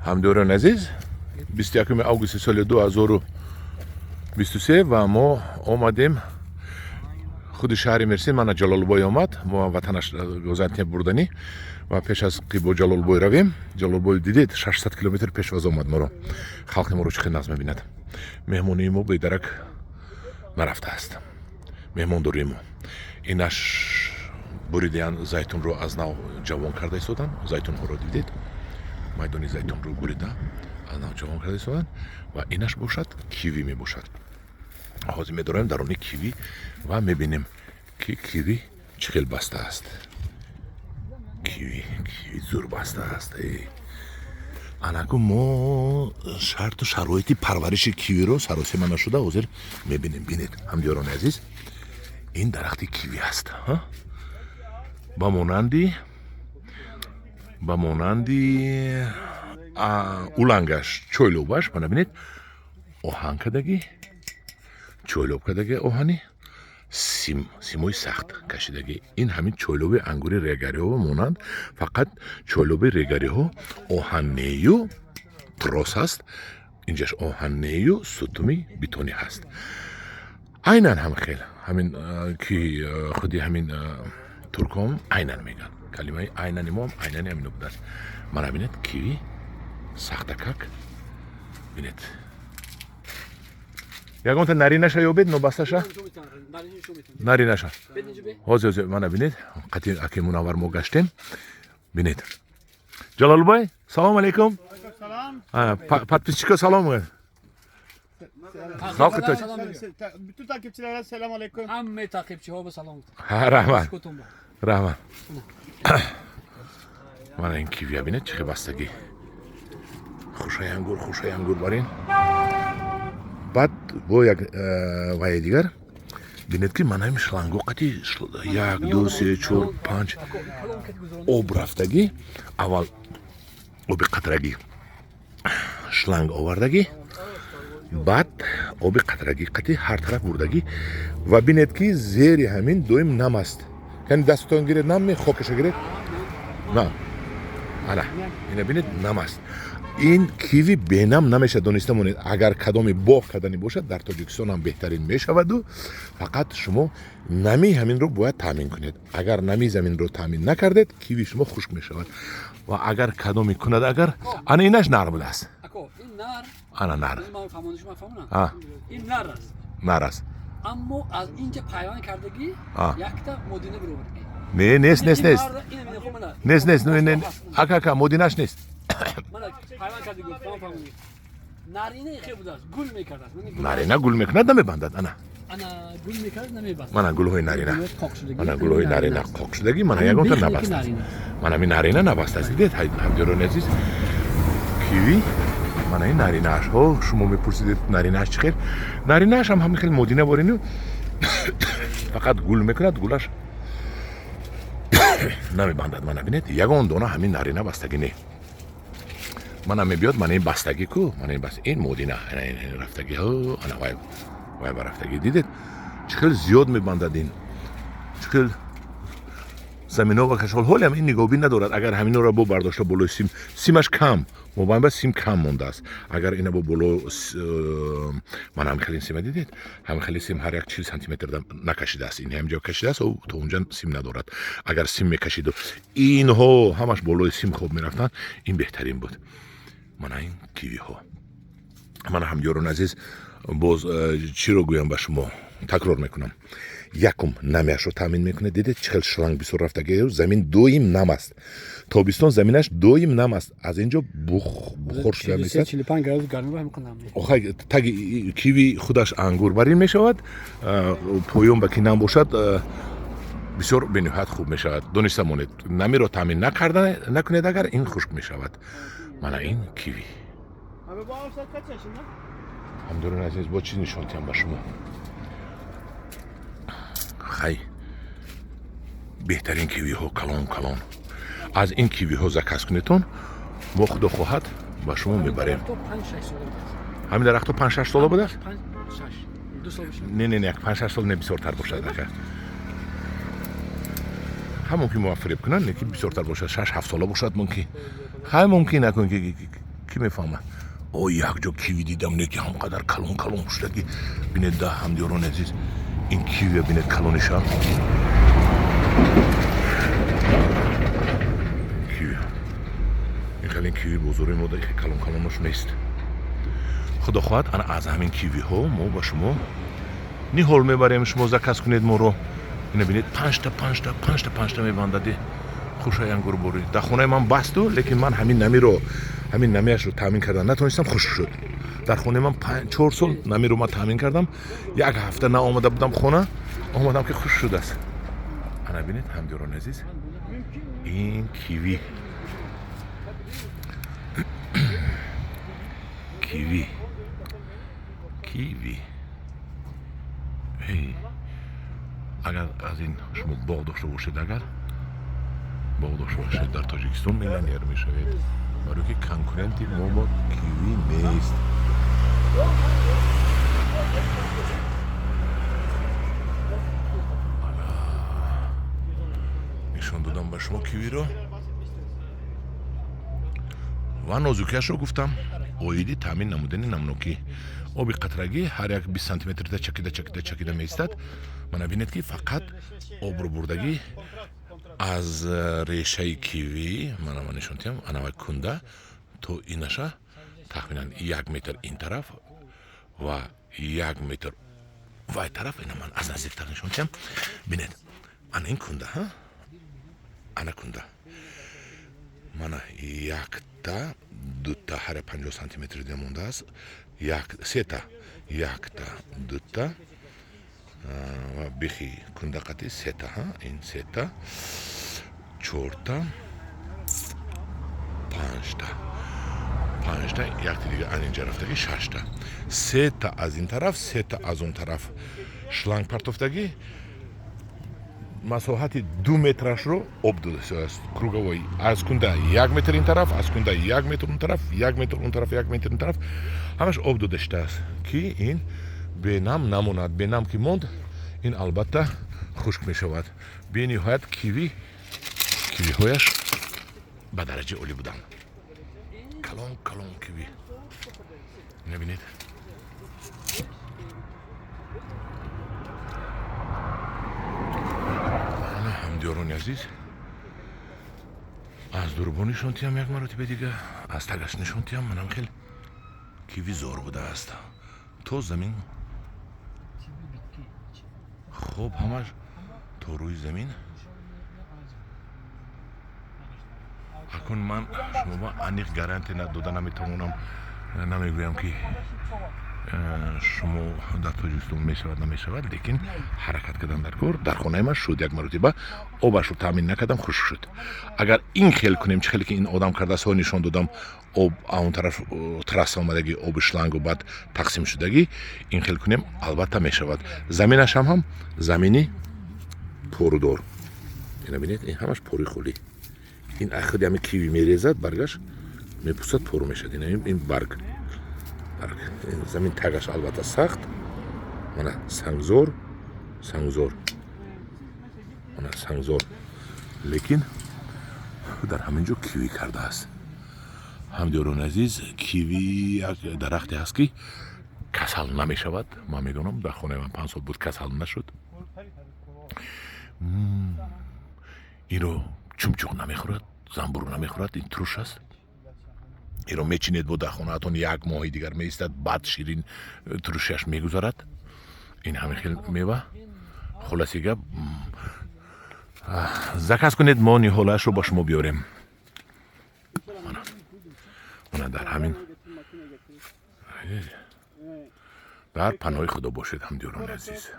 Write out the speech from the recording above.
Ҳамдиёрони азиз, 21 августи соли 2023 ва мо омадем худи шаҳри Мерсин. Мана, Ҷалолбой омад, мо ватанаш Газиантеп бурданӣ. Ва пеш аз ки бо Ҷалолбой равем, Ҷалолбой, дидед, 600 километр пешвоз омад моро. Халқи моро чӣ хел нағз мебинад. Меҳмонии мо бедарак нарафтааст, меҳмондории мо. Инаш буридиян, зайтунро аз нав ҷавон карда истоданд. Зайтунҳоро дидед, майдони зайтунро бурида, аз нав ҷавон карда истоданд. Ва инаш бошад, киви мебошад. Ҳозир медорем даруни киви ва мебинем, ки киви чӣ хел баста аст. Киви, киви зур баста аст. Анаку мо шарту шароити парвариши кивиро саросема нашуда ҳозир мебинем. Бинед, ҳамдиёрони азиз, ин дарахти киви аст, ба монанди улангаш, чойлобаш. Мана, бинед, оҳан кардагӣ, чойлоб кардагӣ, оҳани сим, симои сахт кашидагӣ. Ин ҳамин чойлоби ангури регариҳо монанд, фақат чойлоби регариҳо оҳаннею трос аст, инҷаш оҳаннею сутуми бетонӣ ҳаст. Айнан ҳам хел ҳамин ки худи ҳамин турком айнан мегӯянд, калимаи айнани мо айнани ҳамино будааст. Мана, бинед, киви сахтакак. Бинед, ягонта наринаша ёбед, нобасташа, наринаша. Ҳозир, ҳозир. Мана, бинед, қати аки Мунаввар мо гаштем. Бинед, Ҷалолбой, салом алейкум. Подписчика салом. Халқи тоҷ. Bütün takipçilere selam aleyküm. Ҳамаи таъқибчиҳо ба салом. Раҳмат, раҳмат. Мана, ин кивия, бинед, чӣ хел бастагӣ. Хушаи ангур, хушаи ангур барин. Баъд бо як вае дигар, бинед, ки мана ҳамин шланго қати як, ду, се, чор, панҷ об рафтагӣ. Аввал оби қатрагӣ шланг овардагӣ, баъд оби қатрагӣ қати ҳар тараф бурдагӣ. Ва бинед, ки зери ҳамин доим нам аст. Яъне дастатон гиред, нам ме, хокаша гиред, на. Ана, ина бинед, нам аст. Ин киви бенам намешавад, дониста монед. Агар кадоми боғ карданӣ бошад, дар Тоҷикистон ҳам беҳтарин мешаваду, фақат шумо нами ҳаминро бояд таъмин кунед. Агар нами заминро таъмин накардед, киви шумо хушк мешавад. Ва агар кадоми кунад, агар ана инаш нар будааст. Ана нар. Ин нар аст. Нар аст. Аммо аз инҷа пайванд кардагӣ, якта модина бировардагӣ. Не, нест, нест, нест, нест, нест, не, ака, ака, модинаш нест. Пайванд кардагӣ, нарина хел будааст, гул мекардааст. Нарина гул мекунад, намебандад, ана. Ана, гул мекард, намебаст. Мана гулҳои нарина, мана гулҳои нарина қоқ шудагӣ, мана ягонта набастааст. Мана ми нарина набастааст, дидед, ҳамдиёрони азиз? Киви, мана ин наринааш. Ҳо, шумо мепурсидед, наринааш чӣ хел? Наринааш ҳам ҳамин хел модина борину, фақат гул мекунад, гулаш намебандад. Мана, бинед, ягон дона ҳамин нарина бастагӣ не. Мана мебиёд, мана ин бастагӣ ку, мана ин бас, ин модина рафтагӣ, ана вай, вай ба рафтагӣ. Дидед, чӣ хел зиёд мебандад ин, чӣ хел замино ва кашол. Ҳолиам ин нигоҳбин надорад. Агар ҳаминора бо бардошта болои сим, симаш кам, мобайн ба сим кам мондааст. Агар ина бо боло, мана ҳамин хели сима, дидед, ҳамин хели сим ҳар як 40 сантиметр накашидааст. Ин ҳамҷо кашидааст, то унҷа сим надорад. Агар сим мекашиду инҳо ҳамаш болои сим хоб мерафтанд, ин беҳтарин буд. Мана ин кивиҳо. Мана, ҳамдиёрони азиз, боз чиро гӯям ба шумо? Такрор мекунам: якум, намяшро таъмин мекунед. Дидед, чӣ хел шланг бисёр рафтаги, замин доим нам аст. Тобистон заминаш доим нам аст, аз ин ҷо бухор шуда месад. Охай, таги киви худаш ангур барин мешавад, поён ба ки нам бошад, бисёр бениҳоят хуб мешавад. Дониста монед, намиро таъмин накунед агар, ин хушк мешавад. Мана ин киви. Ҳамдиёрони азиз, бо чиз нишон диҳам ба шумо? Хай, беҳтарин кивиҳо, калон калон. Аз ин кивиҳо заказ кунедтон, мо, худо хоҳад, ба шумо мебарем. Ҳамин дарахто 5-6 сола будааст. Не, не, не, 5-6 сол не, бисёртар бошад, ака. Ҳам мумкин мо фиреб кунанд, не, ки бисёртар бошад, 6-7 сола бошад мумкин. Хай, мумкин накун, ки Ки мефаҳмад? О, якҷо киви дидам, не ки ҳамқадар калон калон шудаги. Бинед да, ҳамдиёрони азиз, ин кивия бинед, калониша киви. Ин хеле ин киви бозори мо да калон калонош нест. Худо хоҳад, ана аз ҳамин кивиҳо мо ба шумо ниҳол мебарем, шумо заказ кунед моро. Ина бинед, панҷта, панҷта, панҷта, панҷта мебандади. Хушай ангурборӣ дар хонаи ман басту, лекин ман ҳамин намиро, ҳамин намиашро таъмин кардан натонистам, хушк шуд. Дар хонаи ман 4 сол намиро ман таъмин кардам, як ҳафта наомада будам хона, омадам ки хушк шудааст. Ана бинед, ҳамдиёрони азиз, ин киви, киви, киви. Агар аз ин шумо боғ дошта бошед, агар боғ дошта бошед, дар Тоҷикистон миллионер мешавед, барои ки конкуренти мо бо киви нест. Нишон додам ба шумо кивиро ва нозукиашро гуфтам оиди таъмин намудани намнокӣ. Оби қатрагӣ ҳар як 20 сантиметрда чакида, чакида, чакида меистад. Мана бинед, ки фақат обрӯ бурдагӣ аз решаи киви. Мана ман нишон диҳам, анавай кунда то инаша тахминан 1 метр ин тараф ва 1 метр вай тараф. Ина ман аз наздиктар нишон диҳам, бинед, ана ин кунда, ҳа, ана кунда, мана якта, дута, ҳар 50 сантиметр мондааст, як, сета, якта, дута ва бихи кундақати сета, ҳа, ин сета, чорта, панҷта, панҷта, якти дига ан инҷа рафтагӣ, шашта, сета аз ин тараф, сета аз он тараф шланг партофтагӣ, масоҳати 2 метрашро об додааст круговой. Аз кунда 1 метр ин тараф, аз кунда 1 метр он тараф, 1 метр он тараф, 1 метр ин тараф, ҳамаш об дода шудааст, ки ин бенам намонад. Бенам ки монд, ин албатта хушк мешавад. Бениҳоят киви, кивиҳояш ба дараҷаи олӣ буданд, калон калон киви мебинед. Ана, ҳамдиёрони азиз, аз дурбо нишон тиҳам, як маротиба дига аз тагаш нишон тиҳам. Манам хел киви зор будааст, то замин хоб, ҳамаш то рӯи замин. Акун ман шумо аниқ гарантия дода наметавонам, намегӯям, ки шумо дар Тоҷикистон мешавад, намешавад, лекин ҳаракат кардан дар кор. Дар хонаи ман шуд, як маротиба обашро таъмин накардам, хушк шуд. Агар ин хел кунем, чӣ хеле ки ин одам кардааст, нишон додам, об он тараф трасса омадагӣ, оби шлангу баъд тақсим шудагӣ, ин хел кунем, албатта мешавад. Заминашам ҳам замини порудор. Ина бинед, ин ҳамаш пори холӣ. Ин худи ҳами киви мерезад, баргаш мепӯсад, пору мешавад. Ин барг, барг, замин тагаш албатта сахт, мана сангзор, сангзор, мана сангзор, лекин дар ҳамин ҷо киви кардааст. Ҳамдиёрони азиз, киви як дарахте ҳаст, ки касал намешавад. Ман медонам, дар хонаи ман 5 сол буд, касал нашуд. Инро чумчуқ намехӯрад, замбур намехӯрад, ин туруш аст. Инро мечинед, бо дар хонаатон як моҳи дигар меистад, баъд ширин турушиаш мегузарад. Ин ҳамин хел мева. Хулоси гап, заказ кунед, мо ниҳолаашро ба шумо биёрем. Мана дар ҳамин дар паноҳи Худо бошед, ҳамдиёрони азиз.